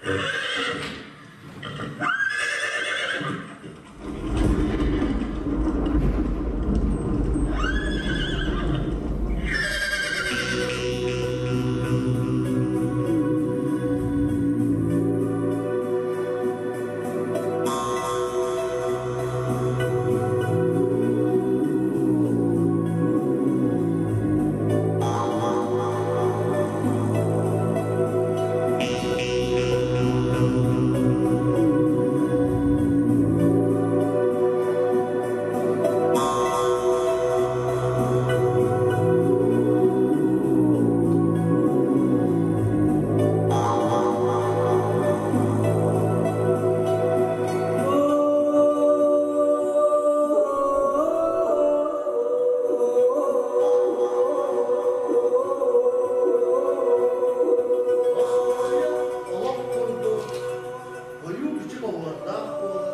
Остуоруйа олох курдук ойуу-бичик оһуордаах буолар,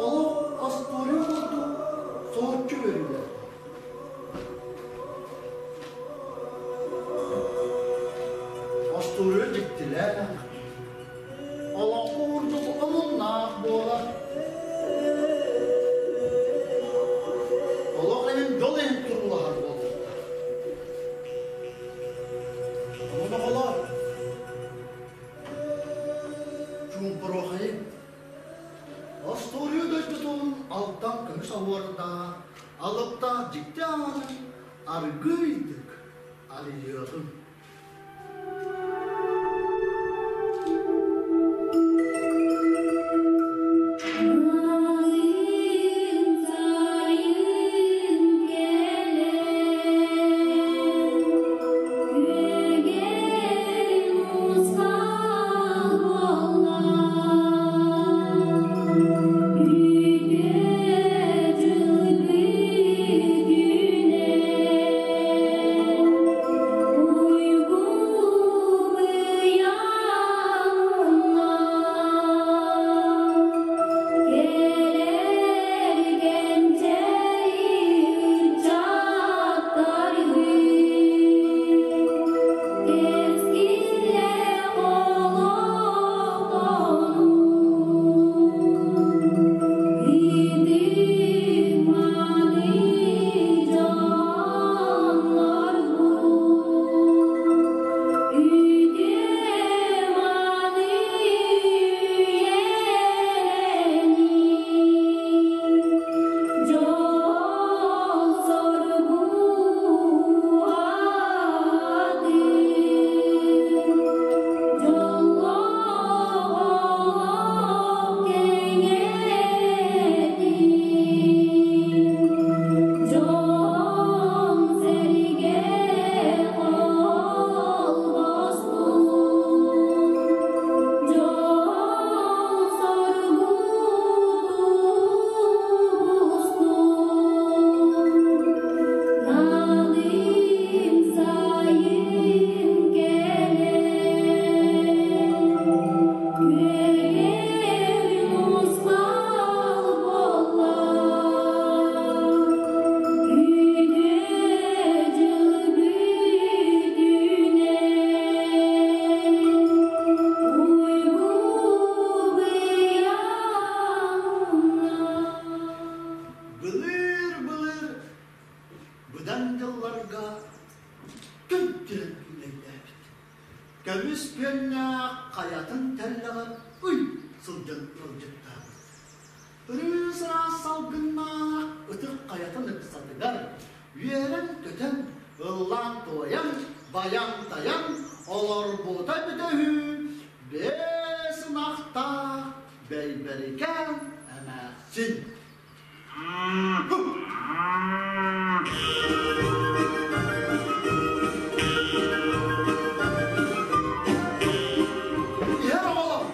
олох остуоруйа курдук соһуччу үөрүүлээх. Остуоруйа дьиктилээх, олоҥхо курдук омуннаах буолар. Олох иһин дьол иһин туруулаһар буолуохтаах. Онон оҕолор, чуумпуруохайыҥ. Остуоруйа дойдутун алтан көмүс оһуордаах, алыптаах дьикти аанын аргыыйдык арыйыаҕыҥ. Сайын кэлэн, күөгэл мусхал буолла, үтүө дьылбыт үүнэн, уйгу быйаҥ Кэлэр кэнчээри ыччаттаргын, кэскиллээх олохтонуу, ытык-мааны дьоннорбут, үтүө-мааны үйэлэнии, дьол-соргу аатын, дьоллоох олох кэҥэтин, дьон-сэргэ холбостун, дьол-соргу тубустун, налым сайын кэлэн, күөгэл нусхал буолла, үтүө дьылбыт үүнэн, уйгу быйаҥ Былыр-былыр быдан дьылларга күн түһэн күүлэйдээбит. Көмүс күөннээх хайатын тэллэҕэр ый сылдьан ыалдьыттаабыт. Ырыы-сыраас салгыннаах ытык хайатын ыксатыгар үөрэн-көтөн, ыллаан-туойан, байан-тайан олорбута эбитэ үһү, биэс ынахтаах Бэйбэрикээн эмээхсин. Иһэр оҕолор!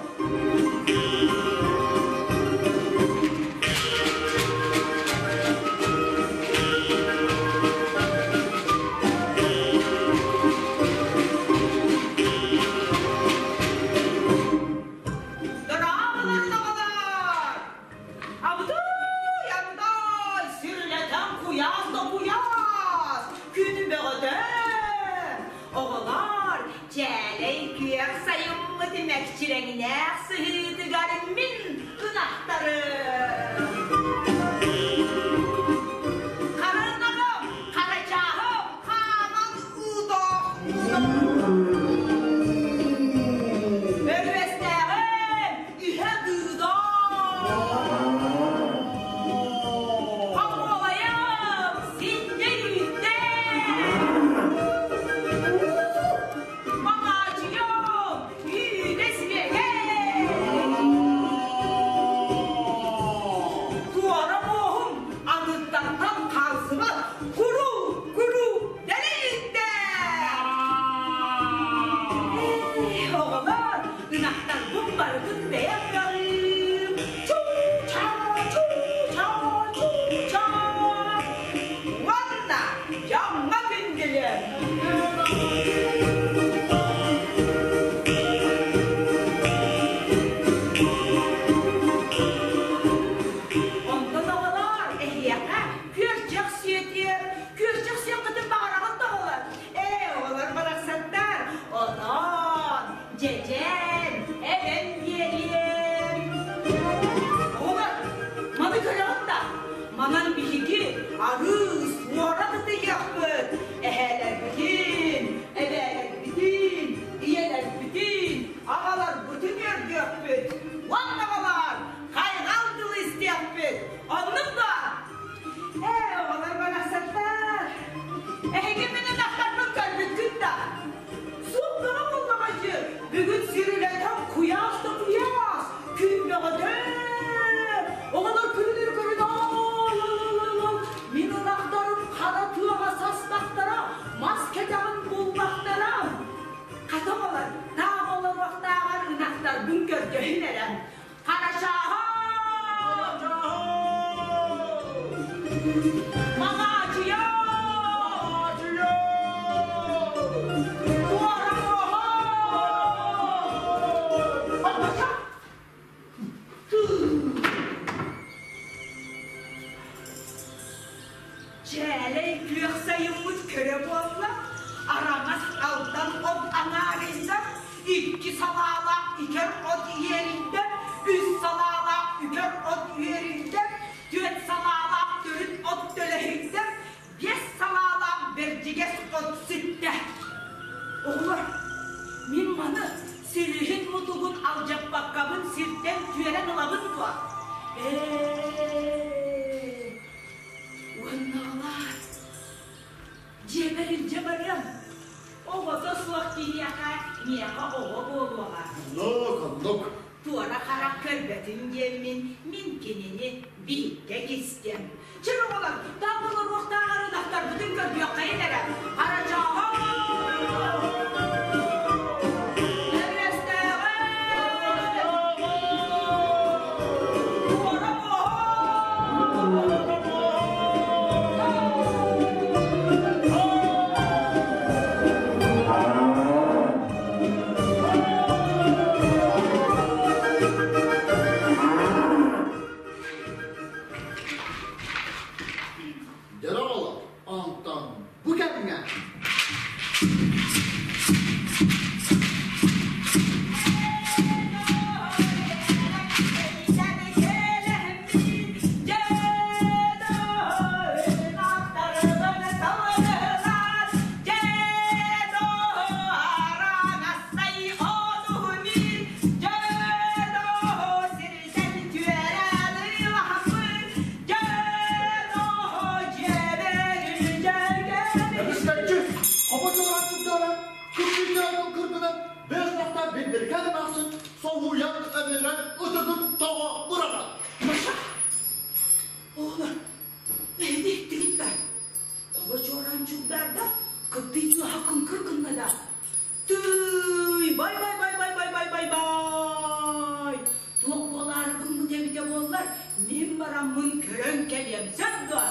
Дорооболорун оҕолор! Абытай, абытай, сүрүлэтэн куйаас да Күөх сайыммыт мэкчирэҥнээх сыһыытыгар мин ынахтарым. Хара ынаҕым, харачааһым, хааман уутоох Өрүөстээҕим, иһэ дыыдоох. Хомуолайым, синньэ үүттээх. Маҥаачыйам, үүнэ сибиэһэй. Туора муоһум аныттартан хаалсыбат куру, куру дэлэйиттээх. Эй, оҕолор, ынахтарбын барытын бэйэм көрүүм. Чуу-чаа, чуу-чаа, чуу-чаа. Уонна дьоҥҥо күндүлүөм. Онтон оҕолоор, эһиэхэ күөрчэх сиэтиэр, күөрчэх сиэххитин баҕараҕыт да оҕолор. Ээ, оҕолор барахсаттар, онон дьэдьэн, эбэн биэриэм. Оҕолор, маны көрөҕүт да, манан биһиги арыы суорат ытыйыахпыт, эһээлэрбитин, эбээлэрбитин, ийэлэрбитин, аҕаларбытын үөрдүөхпүт. Уонна оҕолор, хайҕал тылы истиэхпит. Оннук дуо? Ээ, оҕолор барахсаттар. Эһиги мин ынахтарбын көрбүккүт да? Сууккаҕа буоллаҕа дьи, бүгүн сирилэтэн куйаас да куйаас, күн бөҕөтө. Оҕолор күлүнүр көрүн ол, мин ынахтарым хара тыаҕа састахтара, мас кэтэҕин буллахтара. Хата оҕолор, таах олоруохтааҕар ынахтарбын көрдөһүн эрэ. Харачааһа! Маҥаачыйа! Туора Чээлэй күөх сайыммыт көрө буолла, араҥас алтан от аҥаарыйда, икки салаалаах икэр от иэрийдэ, үс салаалаах үкэр от үөрүйдэ, түөрт салаалаах төрүт от төлөһүйдэ, биэс салаалаах бэрдьигэс от ситтэ. Оҕолор, мин маны силиһин мутугун алдьаппаккабын сиртэн түөрэн ылабын дуо? Ээ, уоннаҕалаар, дьиэбэр илдьэ барыам. Оҕото суох киһиэхэ миэхэ оҕо буолуоҕа. Оннук, оннук. Туора харах көрбөтүн диэммин мин кинини бииргэ кистиэм. Чэ, оҕолор, таах олоруохтааҕар ынахтарбытын көрүөххэйин эрэ. Харачооһо! Өрүөстээҕэ! Туора Дьэ оҕолор, онтон бу кэмҥэ Эмискэччи хобо чуораан кыргыйдаан кыргынан бэс нохта билбиркэн эмээхсин соһуйан эмирэн ытыгын тоҕо быраҕар. Маша, оҕолор, эһиги иһиттигит да? Хобо чуораан чугдаарда, кыптый тыаһа кыҥкыр гынна да. Тыый, бай бай бай бай бай бай бай бай! Туох буолаары гыммыт эбитэ буоллар, мин бараммын көрөн кэлиэм, сөп дуо?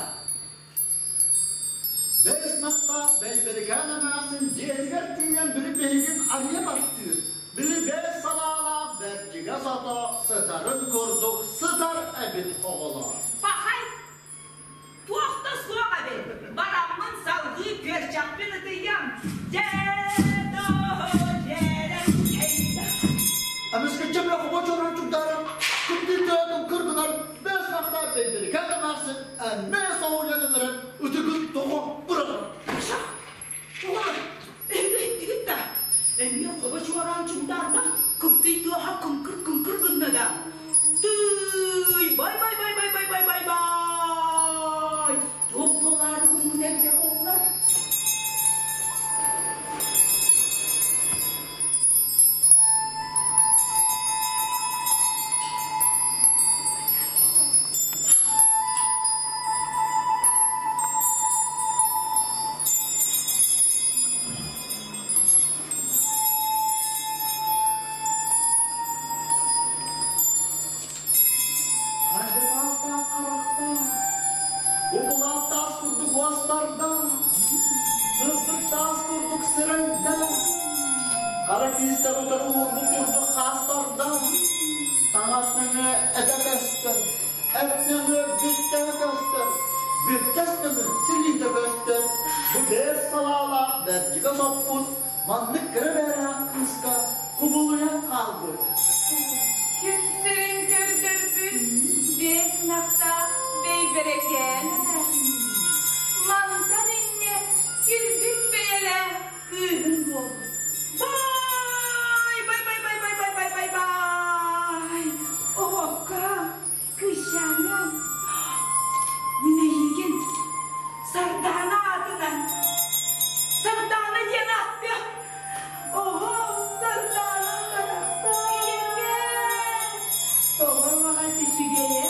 Бэс мастаах Бэлбэрикээн эмээхсин дьиэтигэр тиийэн били биһигин арыйа баттыыр, били бэс салаалаах бэрдьигэс ото сытарын курдук сытар эбит оҕолор. Пахай, туох да суох эбит. Бараммын салгыы күөрчэхпин ытыйыам. Дьэ, доо, дьэрэ, Эмискэччи бile хобо чорон чугдааран, кыптыы тыатын кыргынан бэс махтаах бэйдэрикэн эмээхсин эмиэ соһуйан ыҥыран ытыгын тоҕо быраҕар. Маша, оҕолор, эһиги иһиттигит да? Эмиэ хобо чуораан чугдаарда, кыптый тыаһа кыҥкыр-кыҥкыр гынна да. Тыый, бай-бай-бай-бай-бай-бай-бай! Туох буолаары гыммыт эбитэ буоллар? Хардытаалтаас харахтаах, Укулааттаас курдук уостардаах, Сырдык таас курдук сырайдаах, Хара киистэр утары уурбут курдук хаастардаах, Таҥас нөҥүө этэ көстөр, эт нөҥүө бүттэ көстөр, Бүттэс нөҥүө силиитэ көстөр, Бу бэс салаалаах бэрдьигэ соппут маннык кэрэ бэйэлээх кыыска кубулуйан хаалбыт. Күн сирин көрдөрбүт биэс ынахтаах бэйбэрэкээн эмээхсин. Мантан инньэ килбик бэйэлээх кыыһын буолбут. Бай, бай, бай, бай, бай, бай, бай, бай, бай. Оҕокко, кыысчааҥҥа мин эйиигин Сардаана аатынан Сардаана диэн ааттыа Оҕом Сардаана барахсан Ийэкээ тоҕо баҕас үчүгэйэ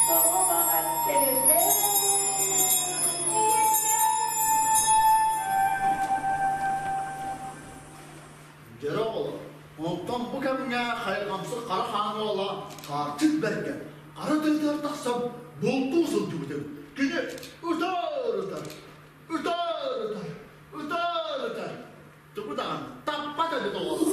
тоҕо баҕас кэрэтэ Ийэкээ Дьэрэ оҕолор, онтон бу кэмҥэ хайҕамсык хара хаан уола Хаарчык Бэргэн хара тыатыгар тахсан бултуу сылдьыбыт эбит. Кини ытар-ытар, ытар-ытар, ытар-ытар, тугу даҕаны таппат эбит оҕолор.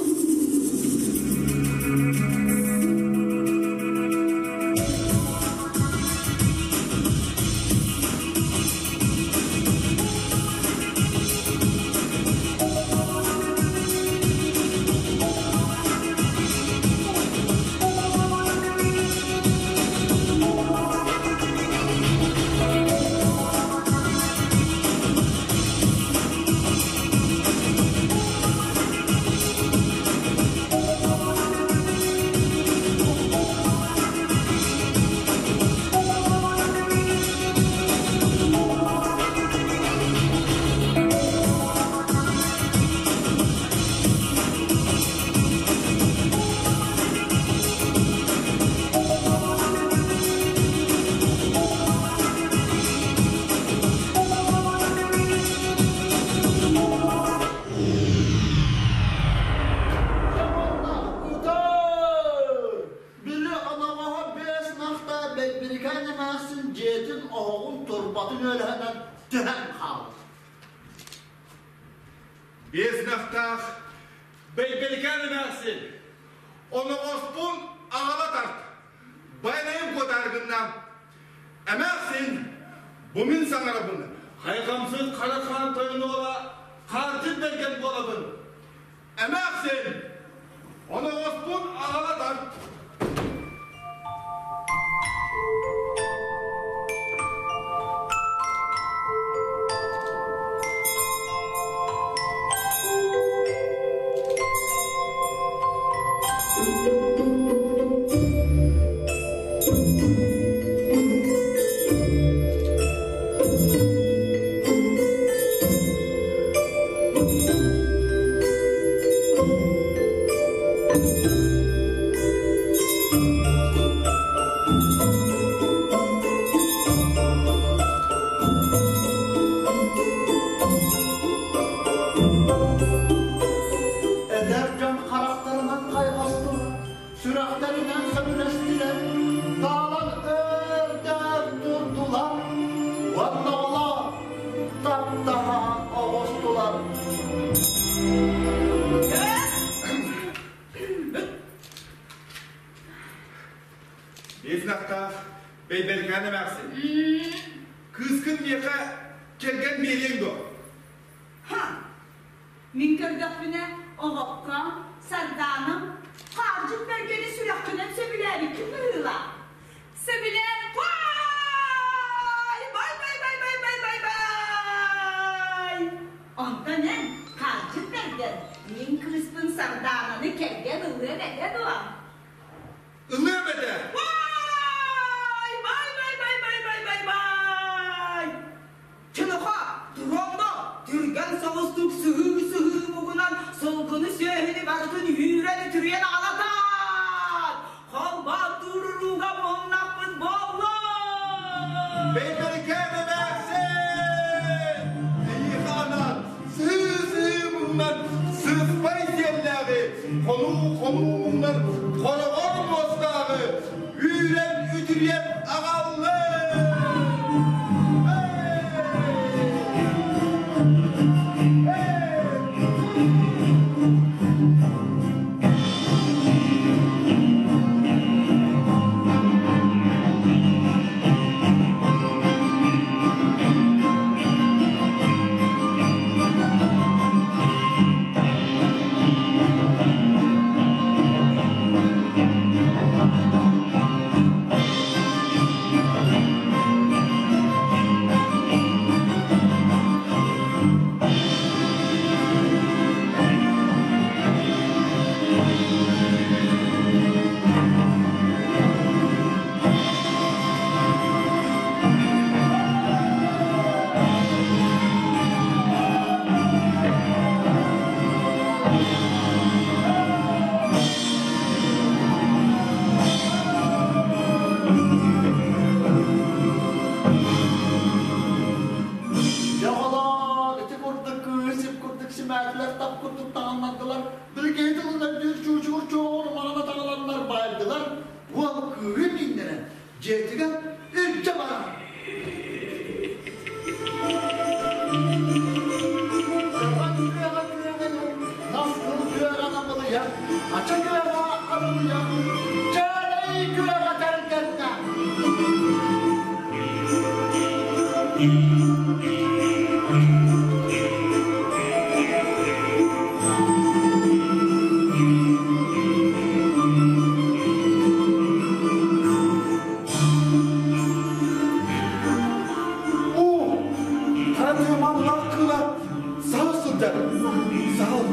Били анаҕаһа биэс нахта Бэйбирикээн эмээхсин дьиэтин оһоҕун турбатын үөлэһинэн түһэн хаалбыт. Биэс нахтаах Бэйбэрикээн эмээхсин оноҕоспун аҕала тарт, байанайым куотаары гынна. Эмээхсин, бу мин саҥарабын, хайҕамсыт хара хаан тойон уола хаартын бэргэн буолабын. Эмээхсин, оноҕоспун аҕала тарт. Эдэр дьон харахтарынан хайҕастылар, сүрэхтэринэн сөбүлэстилэр, таалан өрдөөн турдулар уонна олор таптаһа оҕустулар. Биэс Бэйбэрикээн эмээхсин. Кыыскын миэхэ кэргэн биэриэҥ дуо? Ха! Мин көрдөхпүнэ, оҕокком, Сардаанам Аны кэргэн ылыан этэ дуо? Ылыам этэ! Бай! Бай, бай, бай, бай, бай, бай, бай! Чыныха, туруомно, түргэн соҕустук сыһыы-сыһыы мугунан сылгыны сүөһүнү барытын үүрэн-үтүрүйэн аҕалатаат! Холбоон туурурууга муһуннахпыт буоллун! Бэйбэрикээн эмээхсин! Эйиэхэ анаан сыһыы-сыһыы муҥунан сыспай сиэллээҕи, хонуу-хонуу муҥунан хороҕор муостааҕы үүрэн-үтүрүйэн аҕаллын! Дьэ оҕолоор, ити курдук кыыс сип курдук симээтилэр, тап курдук таҥыннардылар, билигин тылынан биир чуучугур чуоҕур маҥана таҥаланнар баайдылар, уол кыыһы мииннэрэн дьиэтигэр илдьэ барар. Күөҕэ күөҕэйэн, наскыл күөҕэ намылыйан, ача күөҕэ арылыйан, чээлэй күөҕэ тэргэннэ. Оо, хара тыамааннаах кыыла саһыл сылдьар. Саһыл,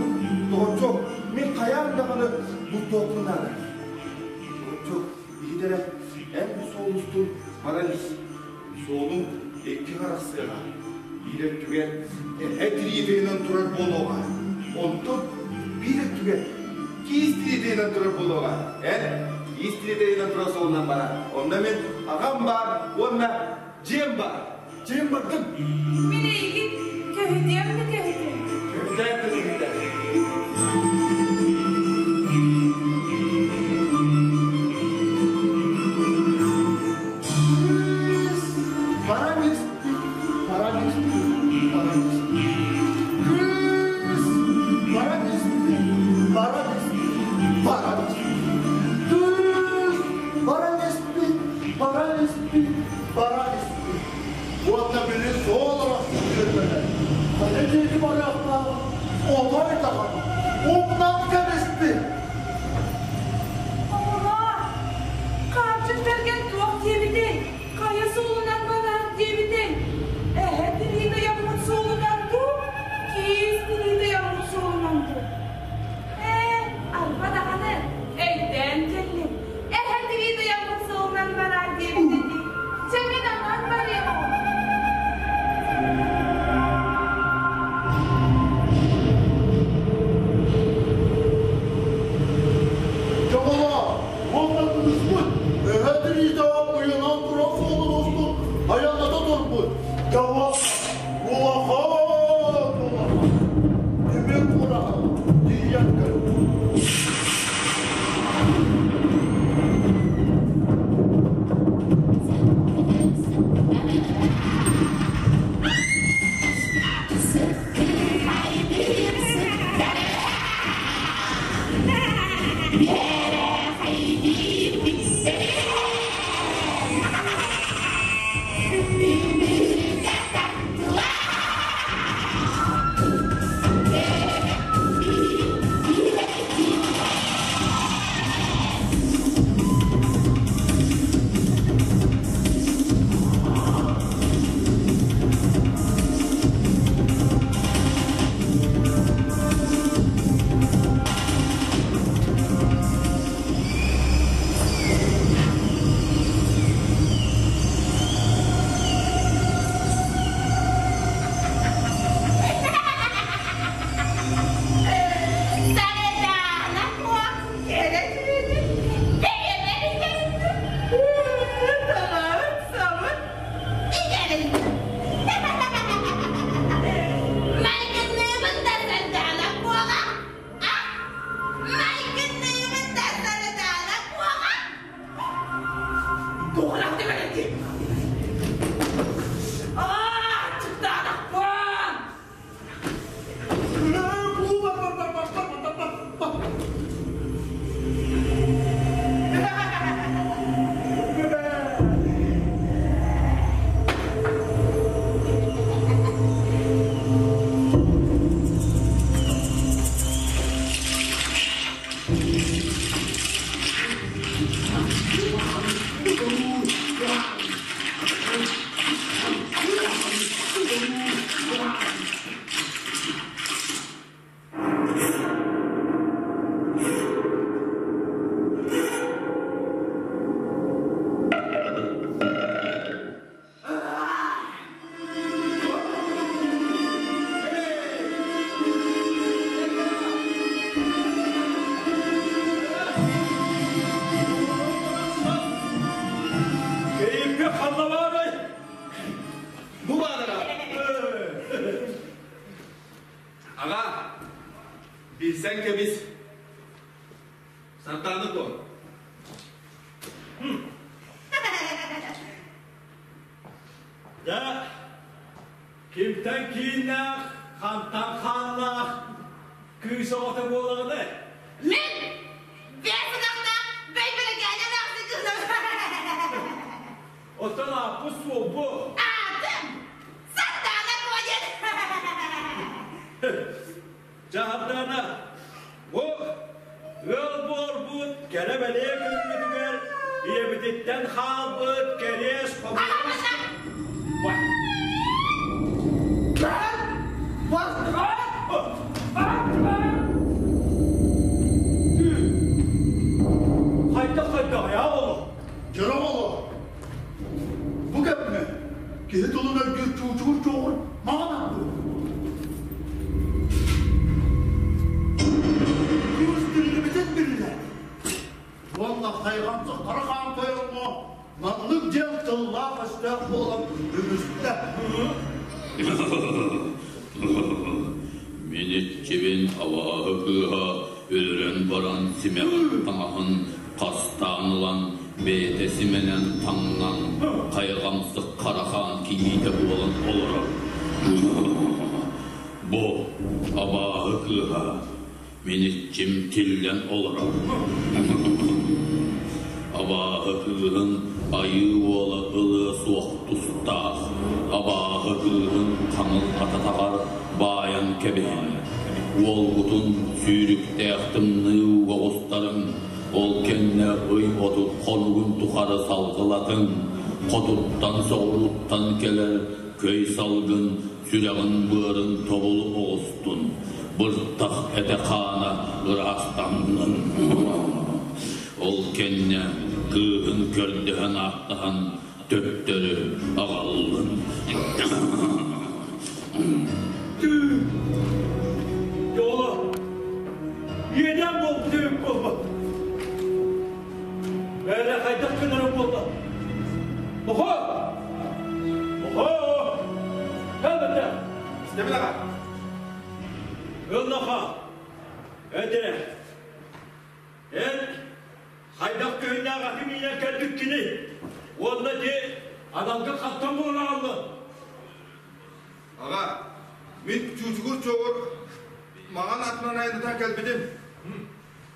доҕорчуок, мин хайаан даҕаны бултуохпун наада. Доҕорчуок, иһит эрэ, эн бу суол устун баран ис. Суолуҥ икки харах сыаҕа. Биир өттүгэр эһэ тириитинэн турар буолуоҕа. Онтон биир өттүгэр киис тириитинэн турар буолуоҕа. Эн киис тириитинэн турар суолунан барар. Онно мин аҕам баар уонна дьиэм баар. Дьиэм бардым. Мин эйигин көһүтүөм да көһүтүөм. Көһүтээт да көһүтээт. Кыыс баран испит, баран испит, баран испит. Кыыс баран испит, баран испит, баран испит. Кыыс баран испит, баран испит, баран испит. Уонна били суол арахсыы түөрмэлэр. Хайа диэки барыахтааҕын отой даҕаны умнан кэбиспит. Оҕолоор, хааччах бэргэн туох диэбитэй? Хайа суолунан барар диэбитэй? Эһэ тириитэ ыйаммыт суолунан дуу, киис тириитэ ыйаммыт суолунан дуу? Ээ, арба даҕаны, өйдөөн кэллим. Эһэ тириитэ ыйаммыт суолунан барар диэбитэ дии. Чэ, мин онон барыам. Дьоҕолоор, уонна кыыспыт эһэ тириитэ ыйанан турар суолун устун айанната турбут. Дьоҕо улахан улахан тимир кураҕа тиийэн кэлбит. Keyifli ханна Бу баара. Аҕа, билсэн кэбис. Сартааны куо. Да, кимтэн кииннээх, хантан хааннаах кыыс оҕото буолаҕына? Мин бэс ынахтаах бэйбэрикээнэ эмээхсин кыһынам. Оттон ааппыт суолбу. Аатым Сардаана Куо диэн. Дьаһардаана, бу ыал буолбут кэрэ-бэлиэ күммүтүгэр ийэбититтэн хаалбыт кэриэс хомуйан Хайдах хайдах я олох? Дьөрөм олох. Бу кэмҥэ киһи тылын өйдүүр чуучуур чуоҕур маҕан ардыы. Кыыс биллибитин биллэ. Уонна хайҕамсых хара хаан тойоҥҥо маннык диэн тыллаах-өстөөх буолан үгүстэ. Мин иччибин абааһы кыыһа өлөрөн баран симэҕин таҥаһын хастаан ылан бэйэтэ симэнэн таҥнан хайҕамсык харахаан кийиитэ буолан олорор. Бу абааһы кыыһа мин иччим тиллэн олорор. Абааһы кыыһын айыы уола ылыа суох тустаах, абааһы кыыһын хаҥыл ататаҕар баайан кэбиһэн, уолгутун сүүрүктээх тымныы ууга оҕустарыҥ, ол кэннэ ый 30 хонугун тухары салгылатыҥ, хотуттан соҕурууттан кэлэр көй салгын сүрэҕин-быарын тобулу оҕустун, быртах этэ-хаана ыраастаннын. Ол кэннэ кыыһын көрдөһөн-ааттаһан төттөрү аҕаллын. Дьоло, иэдээн буолбут эбит буолбат. Бэйэ хайдах гынарым буолла? Оһо! Оһо! Кэлбэтэ! Истэбин аҕа. Ыллаха! Эдэрэ! Эн хайдах күһүннээх аты миинэн кэлбиккиний? Уонна ди аналгын хантан булан аҕаллын? Аҕа, мин чуучугур чуоҕур маҕан атынан айаннатан кэлбитим.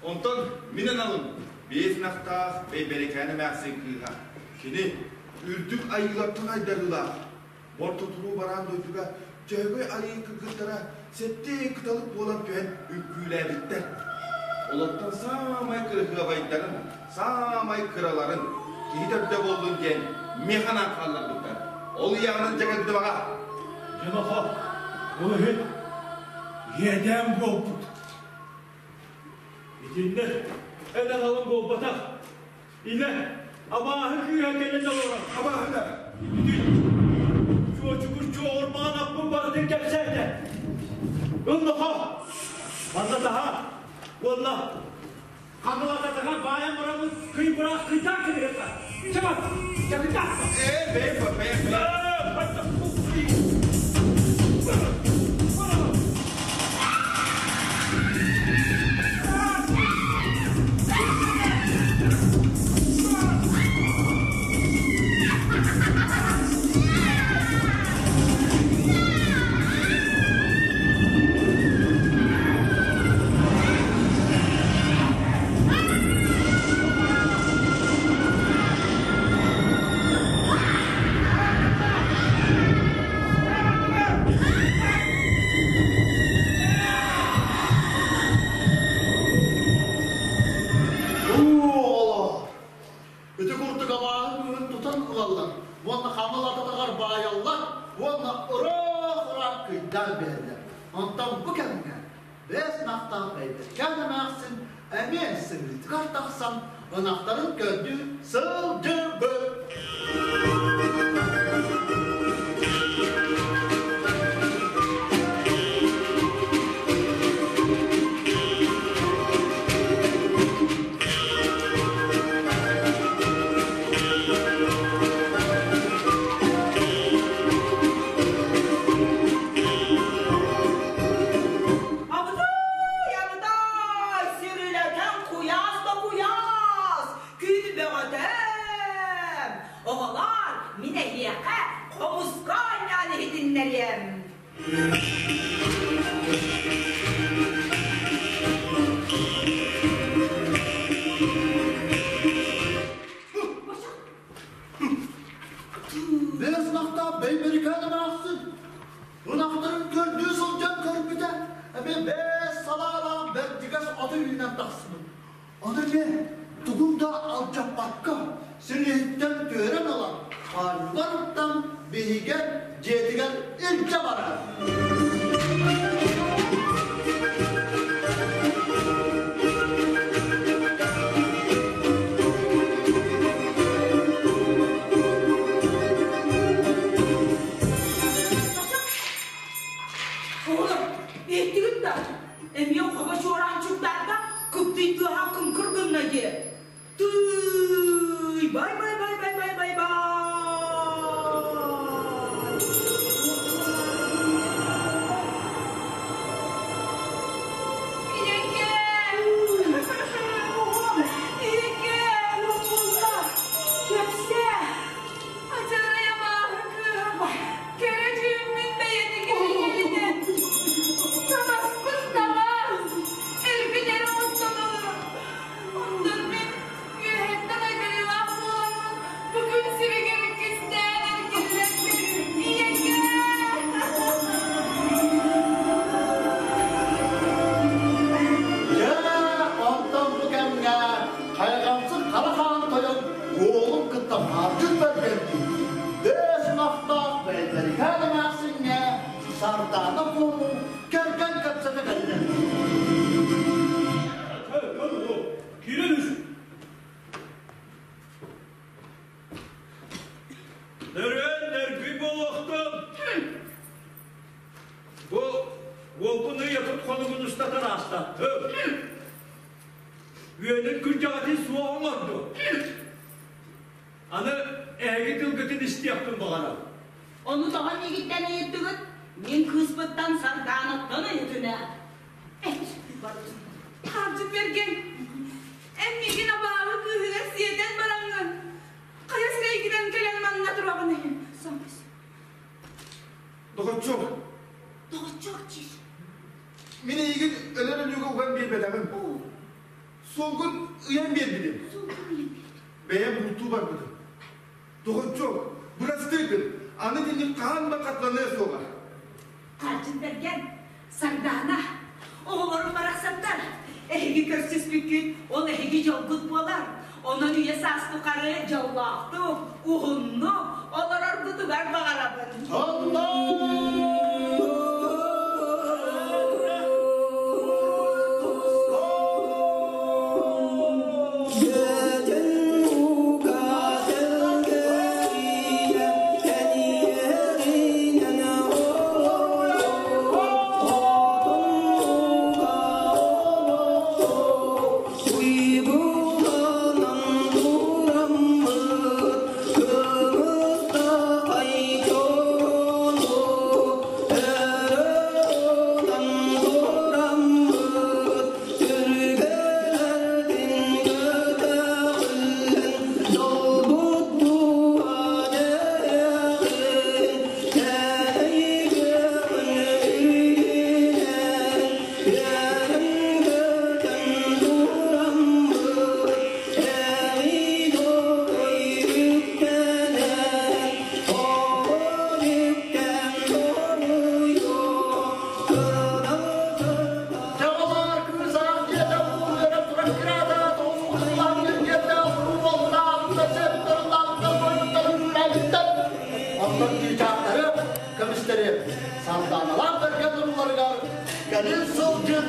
Онтон мин аналым биэс ынахтаах Бэйбэрикээн эмээхсин кыыһа. Кини үрдүк айыылартан айдарыылаах, ортотуруу бараан дойдуга Дьөһөгөй айыы кыргыттара сэттиэ кыталык буолан түһэн үҥкүүлээбиттэр. Олортон саамай кырыһыабайдарын, саамай кыраларын киһи төрдө буоллун диэн миэхэ анаан хаалларбыттар. Ол ыйааҕынан дьэ кэлбитим аҕа. Дьонохо, ол иһин иэдээн буолбут. Итиннэ эн аналыҥ буолбатах. Илэ абааһы кыыһа кэлэн олорор. Абааһыта. Ити чуочугур чуоҕурмаҕан аппын барытын кэпсээтэ. Ыллахо, манна таһа уонна хаҥылататаҕа баайан бараммыт кый быраах кыйдаан кэбиһиэххэ. Чаба, чакыта. Ээ, бэйэм бэйэм бэйэм. сыһыытыгар тахсан ынахтарын көрдүү сылдьыбыт. Абытай, абытай, сирилэтэн куйаас да куйаас, күн бөҕөтөм. Оҕолоор, мин эһиэхэ хомуска оонньоон иһитиннэриэм. Бэс махта бэйбэрикээн эмээхсин ынахтарын көрдүү сылдьан көрбүтэ, эбэ бэс салаалаах бэрдьигэс оту үүнэн тахсыбыт. Ону эмиэ тугун да алдьаппакка силиһиттэн түһэрэн ылан, хаанньыларыттан биһигэ дьиэтигэр илдьэ барар. Оҕолор, иһиттигит да? Эмиэ хобо чуораанчыктарга кыптый тыаһа кыҥкыр гынна диэ. Тыый, бай бай бай бай бай бай бай. Ийэкэм! Ийэкэм! Буолла, кэпсээ. Адьарай абааһы кыыһа, кэрэ дьүһүммүн бэйэтигэр иҥэринэн, таҥаспын таҥас, эрбин эрэ оҥостон олорор. Онтон мин үөһэттэн айдарыылаах буоламмын, бу күн сиригэр иккистээн эргиллэн ийэкээ! Дьэ, онтон бу кэмҥэ хайҕамсык Хара Хаан тойон уолун кытта хаардык бэргэрдии, бэс махтаах бэйэлэригэр эмээхсиҥҥэ Сардаана Куому кэргэн кэпсэтэ кэллэ. Киирэн үс. Нөрүөн нөргүй буолуохтун. Бу уолбун ый отут хонугун устатан аастаттым. Үөнүн күрдьэҕэтин суох оҥорду. Аны эһиги тылгытын истиэхпин баҕарабын. Ону тоҕо миигиттэн ыйыттыгыт? Мин кыыспыттан Сардаанаттан ыйытына. Хаалдьыт Бэргэн, эн миигин абааһы кыыһыгар сиэтэн бараҥҥын, хайа сирэйгинэн кэлэн манна тураҕын иһин саҥас. Доҕоччуок. Доҕоччуок диир. Мин эйигин өлөр өлүүгэ уган биэрбэтэҕим. Суолгун ыйан биэрбитим. Суолгун ыйан биэрбитим. Бэйэм бултуу барбытым. Доҕоччуок, бырастыы гын, аны итинник хаһан да хатыланыа суоҕа. Хаалдьыт Бэргэн, Сардаана, оҕолорум барахсаттар, эһиги көрсүспүккүт, ол эһиги дьолгут буолар. Онон үйэ саас тухары дьоллоохтук, уһуннук олороргутугар баҕарабын. Онтон чыычаахтары, көмүстэри Сарданалаах бэргэн урууларыгар кэлин сылдьын.